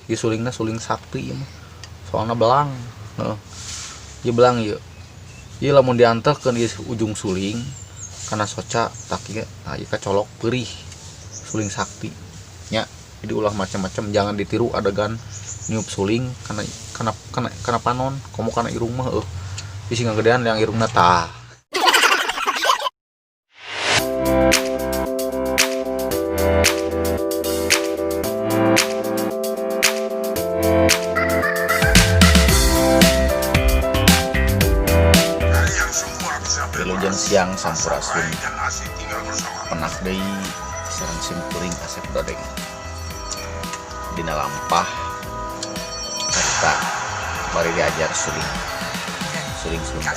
Ieu sulingna suling sakti ieu mah. Soalna belang. Heeh. Ieu belang ieu. Ieu lamun dianterkeun ieu ujung suling kana soca tak ieu, tah ieu kacolok peurih. Suling sakti. Nya, jadi ulah macam-macam, jangan ditiru adegan niup suling kana kana kana kana panon, komo kana irung mah heueuh. Bisi ngagedean yang irungna tah. Wilujeng siang sampurasun. Penak deui sareng sim kuring Asep Dodeng. Dina lampah carita bari diajar suling. Suling Sunda.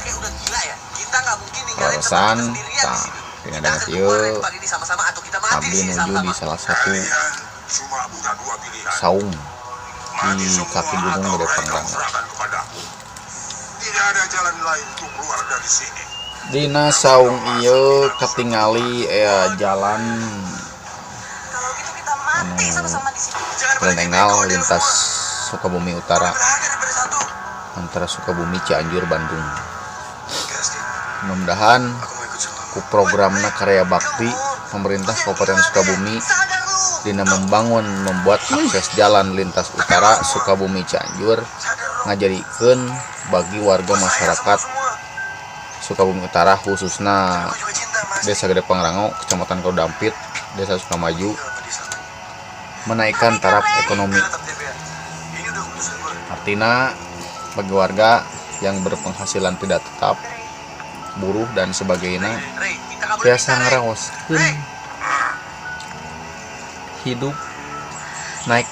Kaleresan tah dina danget ieu abdi nuju di salah satu saung di kaki gunung Gede Pangrango. Dina saung ieu katingali aya jalan anu jalan enggal lintas Sukabumi Utara antara Sukabumi Cianjur Bandung. Mudah-mudahan ku programna Karya Bakti pemerintah Kabupaten Sukabumi dina membangun membuat akses jalan lintas utara Sukabumi Cianjur ngajadikeun bagi warga masyarakat Sukabumi Utara khususna Desa Gede Pangrango, Kecamatan Kadudampit, Desa Sukamaju menaikkan taraf ekonomi. Artinya bagi warga yang berpenghasilan tidak tetap, buruh dan sebagainya, biasa ngeraoskeun hidup naik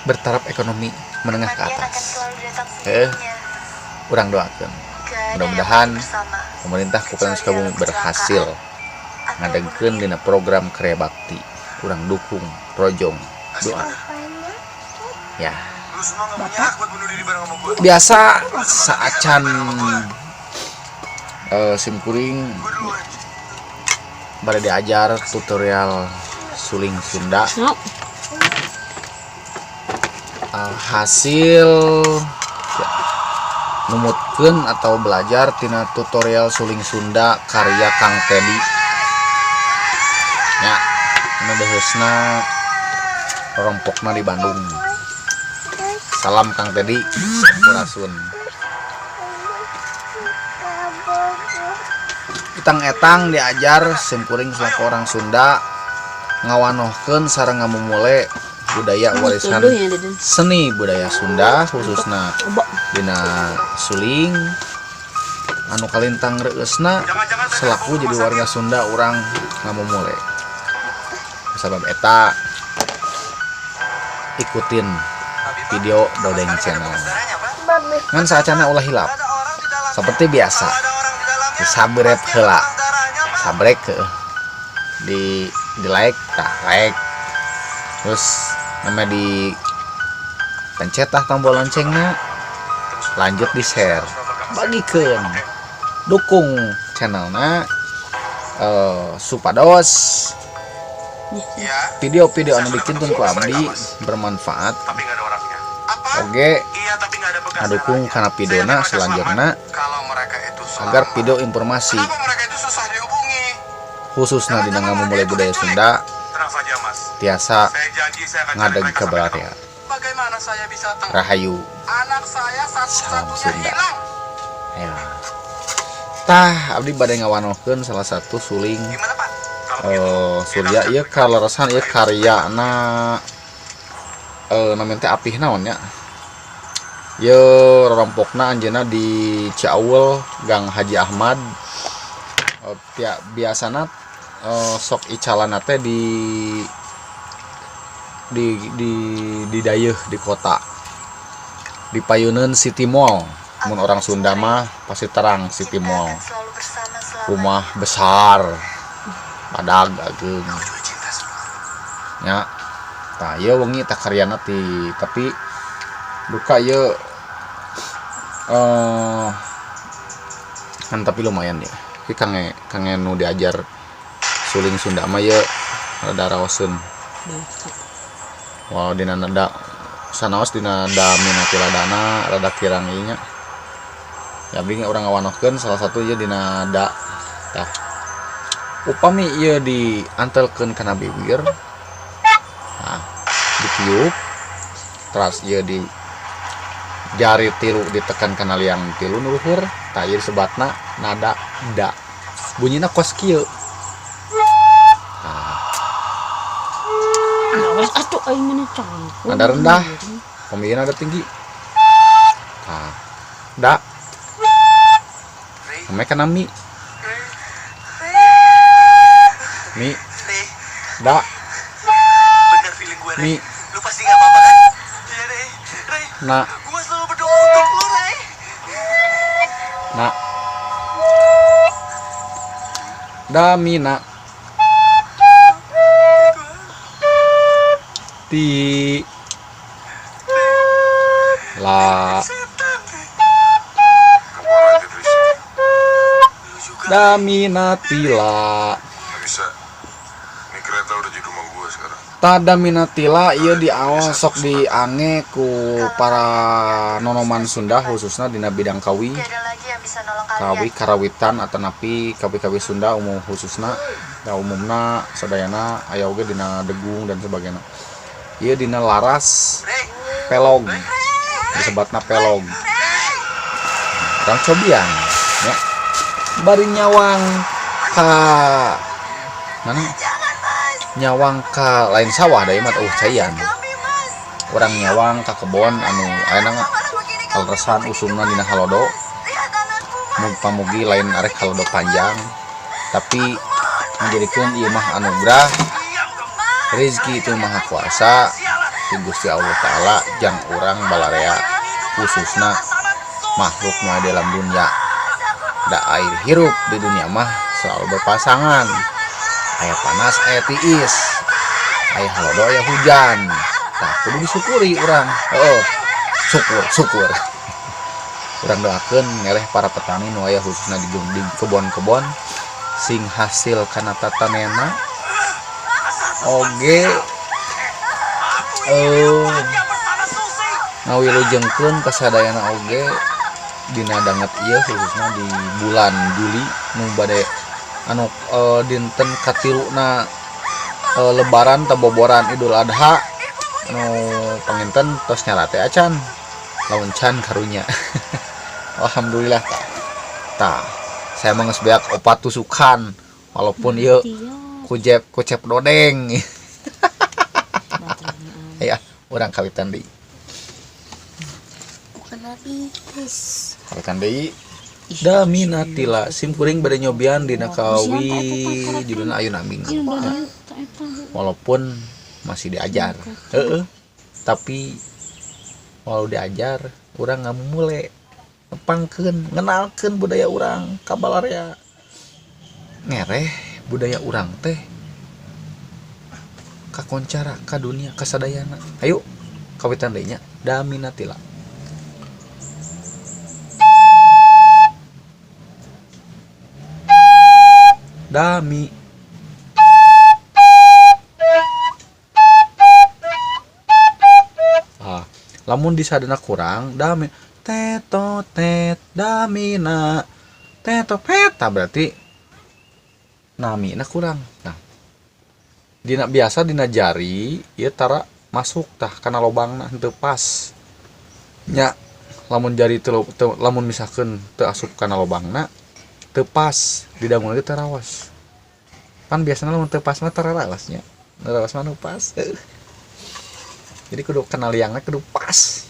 bertaraf ekonomi menengah ke atas. Urang doakeun. Mudah-mudahan pemerintah Kabupaten Sukabumi berhasil ngadegkeun dina program Karya Bakti. Urang dukung, rojong, doa. Ya. Biasa saacan sim kuring bade diajar tutorial suling Sunda. Hasil ya, numutkeun atau belajar tina tutorial suling Sunda karya Kang Teddy. Ya, anu deuheusna rorompokna di Bandung. Salam Kang Teddy, sampurasun. Etang-etang diajar sim kuring selaku orang Sunda ngawanohkeun sareng ngamumule budaya warisan seni budaya Sunda khususna dina suling anu kalintang reueusna selaku jadi warga Sunda urang ngamumule. Sabab eta ikutin video Dodeng Channel. Ngan saacana ulah hilap. Seperti biasa disabret heula. Sabrek heueuh. Di like tah like. Terus namanya di pencet tah tombol loncengna, lanjut di share, bagikeun, dukung channelna supados video-video anu dikintun ku abdi bermanfaat. Oge ngadukung kana videona selanjutna agar video informasi khususna dina ngamumule budaya Sunda tiasa ngadeg ka balarea. Rahayu, salam Sunda. Ya. Tah abdi bade ngawanohkeun salah satu suling Surya ieu kaleresan ieu karyana namanya teh apih naon nya. Ieu rorompokna anjeunna di Ciaul Gang Haji Ahmad. Biasana sok icalana teh di dayeuh di kota. Di payuneun City Mall. Mun orang Sunda mah pasti terang City Mall. Rumah besar. Badag ageung. Nya. Tah ieu wengi tah karyana ti tapi duka ieu kan tapi lumayan ya. Ki kange nu diajar suling Sunda mah ieu rada raoseun. Wow, dina nada Sanaos dina damina tiladana rada kirang ieu nya. Ya abdi urang ngawanohkeun salah satu ieu dina da. Tah. Upami ieu diantelkeun kana bibir. Nah, ditiup teras ieu di jari tilu ditekan kana liang tilu nu luhur, tah ieu disebatna nada da. Bunyina kos kieu. Nah. Awas atuh aing mah cangkul. Nada rendah, pemieu nada tinggi. Tah, da. Ame kana mi. Mi. Da. Bener feeling gue, Ray. Mi. Lu pasti gak apa-apa kan? Iya, Ray. Ray, Na. gue selalu berdoa untuk lu, Ray. Na. Da mi na. Ti. La. Keluar aja dari sini. Lu juga. Da mi na ti la. Nggak bisa. Ini kereta udah jadi rumah gue sekarang. Tada minatila ieu di awal sok diange ku para nonoman Sunda khususna dina bidang kawi. Tiada lagi yang bisa nolong kalian. Kawi karawitan atanapi kawi-kawi Sunda umum khususna da umumna sadayana aya oge dina degung dan sebagainya. Ieu dina laras pelog disebatna pelog. Urang cobian nya. Bari nyawang ka mana? Nyawang ka lain sawah da ieu mah caian. Urang nyawang ka kebon anu ayeuna kaleresan usumna dina halodo. Mugi lain arek halodo panjang tapi menjadikeun ieu mah anugerah rezeki itu maha kuasa ti Gusti Allah Taala jang urang balarea khususna makhluk nu aya dalam dunia. Da air hirup di dunia mah selalu berpasangan. Aya panas, aya tiis, aya halodo, aya hujan. Tah kudu disyukuri urang. Heeh. Syukur, syukur. Urang doakeun ngereh para petani nu aya khususna di kebon-kebon sing hasil kana tatanena oge ngawilujengkeun kasadayana oge dina danget ieu khususna di bulan Juli nu bade anu dinten katiluna lebaran taboboran Idul Adha anu panginten tos nyarate acan lamun can karunya. Alhamdulillah tah. Saya mah geus beak opat tusukan walaupun ieu kujep kucep dodeng. Ya, urang kawitan deui. Bukan habis. Kawitan deui. Daminatila sim kuring bade nyobian dina kawi judulna Ayun Aming. Walaupun masih diajar. Heeh. Tapi walau diajar urang ngamumule nepangkeun ngenalkeun budaya urang ka balarea. Ngereh budaya urang teh kakoncara ka dunia kasadayana. Ayo kawitan deui nya Daminatila. Dami. Ah, lamun disadana kurang dami teto tet damina teto peta berarti namina kurang. Nah, dina biasa dina jari ieu tara masuk tah kana lobangna henteu pas. Nya lamun jari teu, lamun misalkeun teu asup kana lobangna teu pas didangun ge teu rawas. Pan biasana lamun teu pas mah teu rawas nya. Rawas mah nu pas. Jadi kudu kana liangna kudu pas.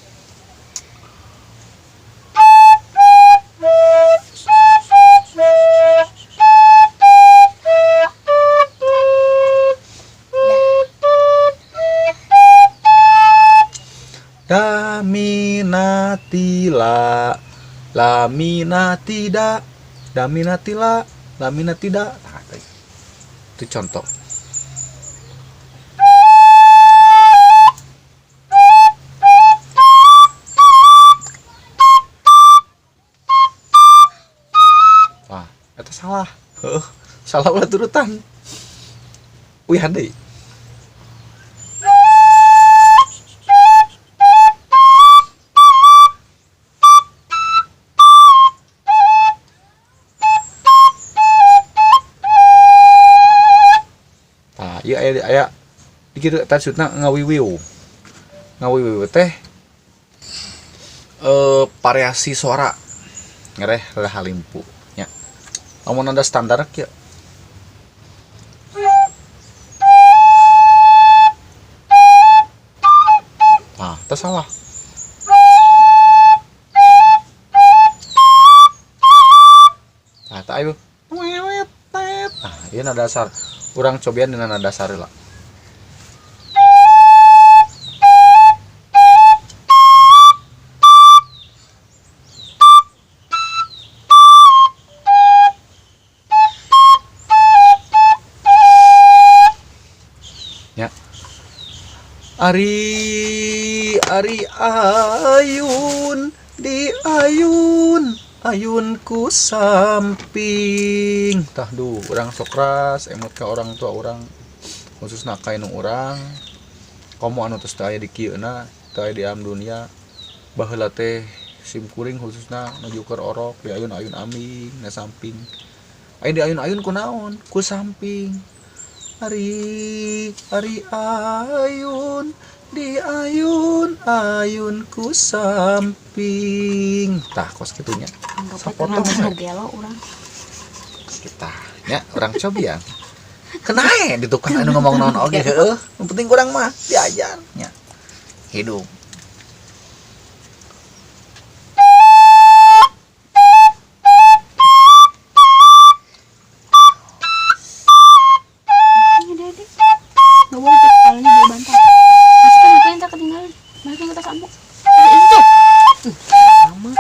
Daminatila laminatida daminatila laminatida. Nah, itu contoh. Wah, itu salah. Heuh, salah ulah turutan. Wih, deui. ieu aya aya di kitu tadi sutna ngawiwiu. Ngawiwiu teh variasi suara ngereh rada halimpu nya. Lamun nada standar kieu. Nah, teu salah. Nah, tak ayo. Nah, ieu nada dasar. Urang cobian dina nada dasar lah. Ya. Ari ari ayun di ayun ayun ku samping. Tah duh, urang sok ras emut ka orang tua urang, khususna ka indung urang. Komo anu tos teu aya di kieuna, teu aya di alam dunia. Baheula teh sim kuring khususna nuju keur orok di ayun-ayun aming na samping. Aya di ayun-ayun ku naon? Ku samping. Ari ari ayun di ayun ayun ku samping. Tah kos kitunya. Anggap aja Sapotong tengah we. gelo urang. Kita nya urang cobian. Kenae di tukang anu ngomong naon oge heueuh. Nu penting urang mah diajar nya. Hidup. Ini deh. Nggak boleh cek kepalanya di bantal. Masukin apa yang tak ketinggalan? Masukin ke tas ambu. Itu tuh. Sama.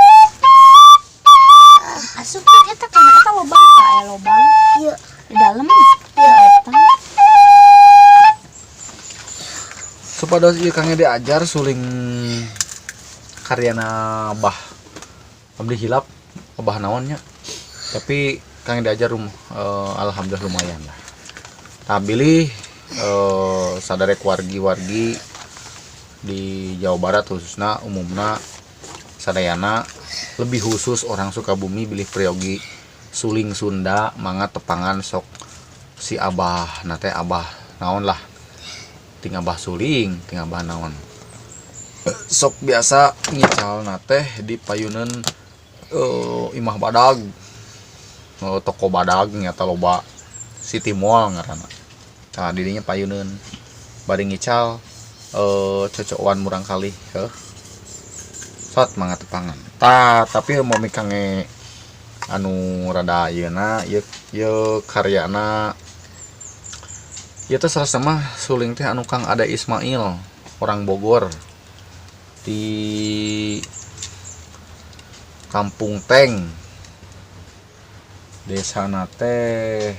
Asupkeun eta kana eta lobang ka aya lobang. Iya. Di dalam. Iya eta. Supados ieu kang diajar suling karyana Abah. Abdi hilap Abah naon nya. Tapi kang diajar alhamdulillah lumayan lah. Tah bilih sadarek wargi-wargi di Jawa Barat khususna umumna sadayana lebih khusus orang Sukabumi bilih priyogi suling Sunda mangga tepangan sok si Abah na teh Abah naon lah ting Abah suling ting Abah naon sok biasa ngical na teh di payuneun imah badag, toko badag nyata loba City Mall ngaranna. Tah didinya payuneun bari ngical cocokan murang kali heuh sot mangga tepangan. Tah tapi mau mikange anu rada ayeuna ieu ieu karyana ieu teh salah mah suling teh anu Kang Ade Ismail orang Bogor di Kampung Teng desa teh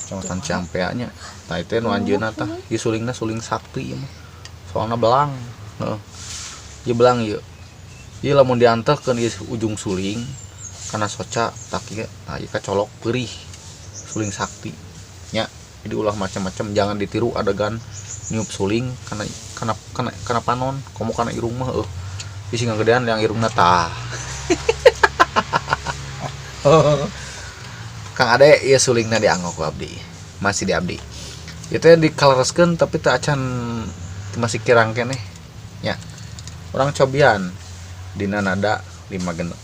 Kecamatan Ciampea nya. Tah itu nu anjeunna tah ieu sulingna suling sakti ieu mah. Soalna belang heuh. Ieu belang ieu. Ieu lamun dianterkeun ieu ujung suling kana soca tah kieu tah ieu kacolok peurih suling sakti nya. Jadi ulah macam-macam jangan ditiru adegan niup suling kana kana kana kana panon komo kana irung mah heuh. Bisi ngagedean yang irungna tah. Kang Ade ieu sulingna dianggo ku abdi. Masih di abdi. Ieu teh dikalereskeun tapi teu acan masih kirang keneh nya. Urang cobian dina nada 5 genep.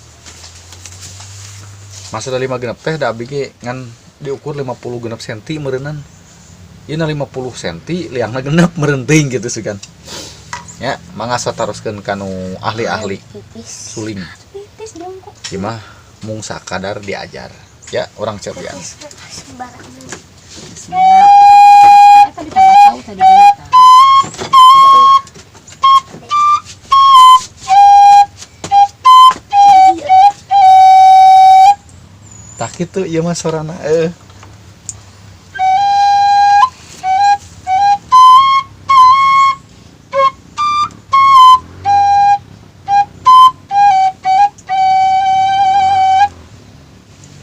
Masa 5 genep teh da abdi ge ngan diukur 50 genep senti meureunnan. Ieu na 50 senti liangna genep meureun teuing gitu sih kan. Ya, mangga sataroskeun ka nu ahli-ahli suling. Pipis jongkok. Ieu mah mung sakadar diajar. Ya, urang cobian. Bismillah. Eta ditambah cau tadi eta. Tah kitu ieu mah sorana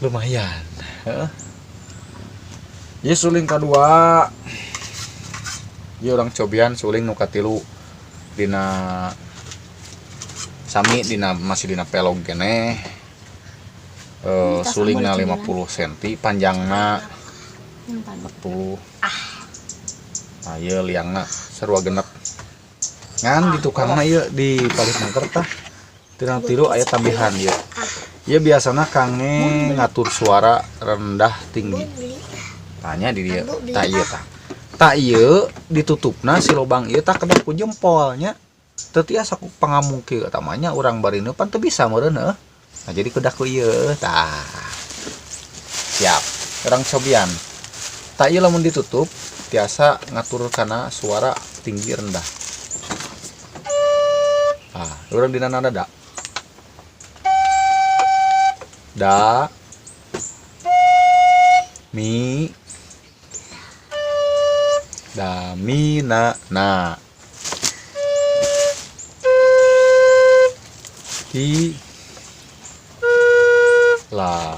Lumayan. Heeh. Ieu suling kadua. Ieu urang cobian suling nu katilu dina sami dina masih dina pelog keneh. Sulingna 50 senti, panjangna Yang tadi. 40. Nah, ieu liangna sarua genep. Ngan di tukangna ieu di palih mangker tah. Tina tilu aya tambihan ieu. Ieu biasana kange ngatur suara rendah tinggi. Tanya di dieu. Tah ieu tah. Tah ieu ditutupna si lobang ieu tah kedap ku jempolnya. Teu tiasa ku pangamung kieu eta mah nya urang bari neupan teu bisa meureun heuh. Nah jadi kedah ku ieu tah. Siap. Urang cobian. Tah ieu lamun ditutup tiasa ngatur kana suara tinggi rendah. Tah, urang dina nada da. Da mi da mi na na. Ti la.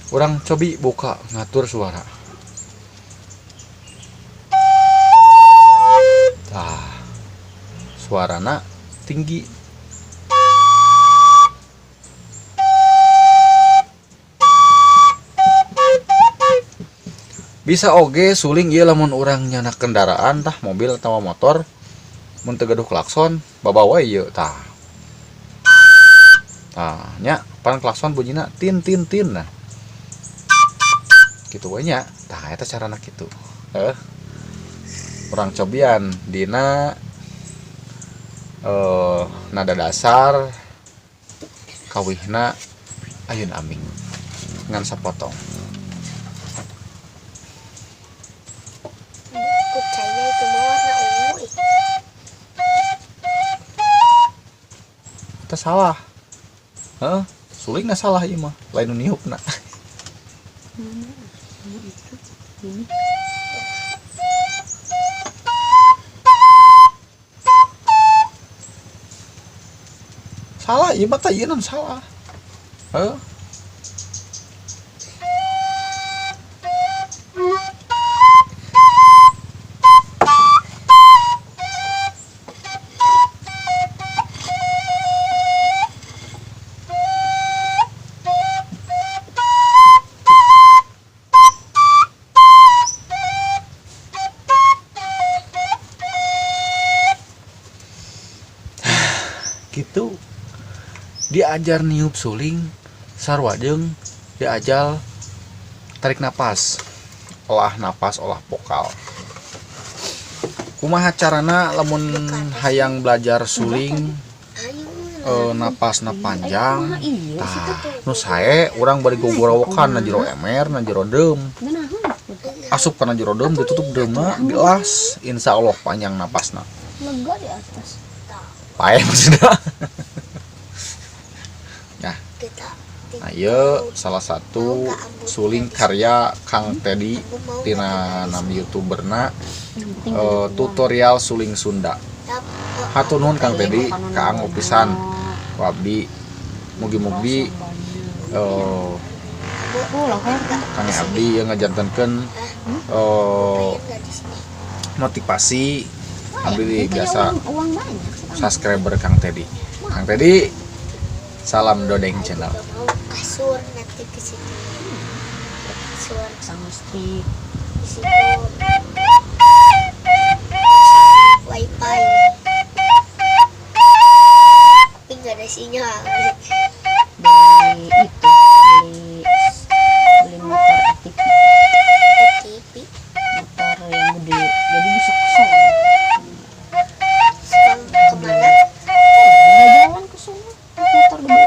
Urang cobi buka ngatur suara. Tah, suarana tinggi. Bisa oge suling ieu lamun urang nyana kendaraan tah mobil atawa motor mun teu gaduh klakson babawa ieu tah. Tah nya pan klakson bunyina tin tin tin nah. Kitu we nya. Tah eta carana kitu. Urang cobian dina nada dasar kawihna ayun aming ngan sapotong. Kucainya itu mau warna ungu ih. Kita salah. Heeh, sulingna salah ieu mah, lain nu niupna. Ini. Salah ieu mah tah ieu nu salah. Heeh. Gitu diajar niup suling sarua jeung diajar tarik napas, olah napas, olah vokal. Kumaha carana lamun hayang belajar suling napasna panjang tah nu sae urang bari gogorowokan na jero emer na jero deum asup kana jero deum ditutup deumna dilas insyaallah panjang napasna. Lega di atas. Pae maksudnya. Nah, ieu salah satu suling karya Kang Teddy tina nami youtuberna tutorial suling Sunda. Hatur nuhun Kang Teddy kaanggo pisan ku abdi. Mugi-mugi Kang abdi yang ngajantenkeun motivasi abdi biasa subscriber Kang Teddy. Kang Teddy, salam Dodeng Channel. Kasur nanti ke situ. Kasur sama listrik. Di situ. Wifi. Tapi nggak ada sinyal. Beli itu, beli motor ATV. ATV. Motor yang gede, jadi bisa kesel. Kemana? Nggak jalan ke sana, motor gede.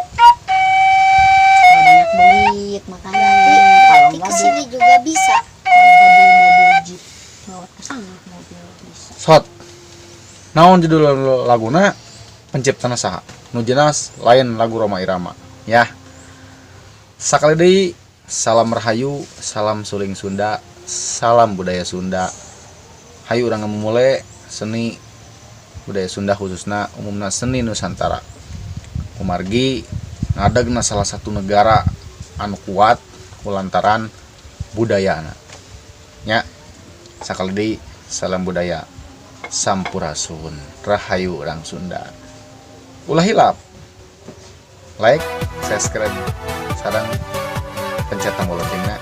Kalau banyak duit makanya. Berarti kesini juga bisa. Kalau nggak beli mobil jeep, lewat ke sana mobil bisa. Shot. Naon judul laguna? Penciptana saha? Nu jelas lain lagu Rhoma Irama, ya. Sakali deui, salam rahayu, salam suling Sunda, salam budaya Sunda. Hayu urang ngamumule seni budaya Sunda khususna umumna seni Nusantara. Kumargi ngadegna salah satu negara anu kuat kulantaran budayana. Nya, sakali deui salam budaya. Sampurasun, rahayu urang Sunda. Ulah hilap. Like, subscribe, sareng pencet tombol loncengna,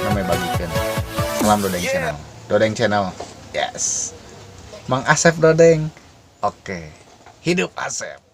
namanya bagikan. Salam Dodeng Channel. Dodeng Channel. Yes. Mang Asep Dodeng. Oke. Hidup Asep.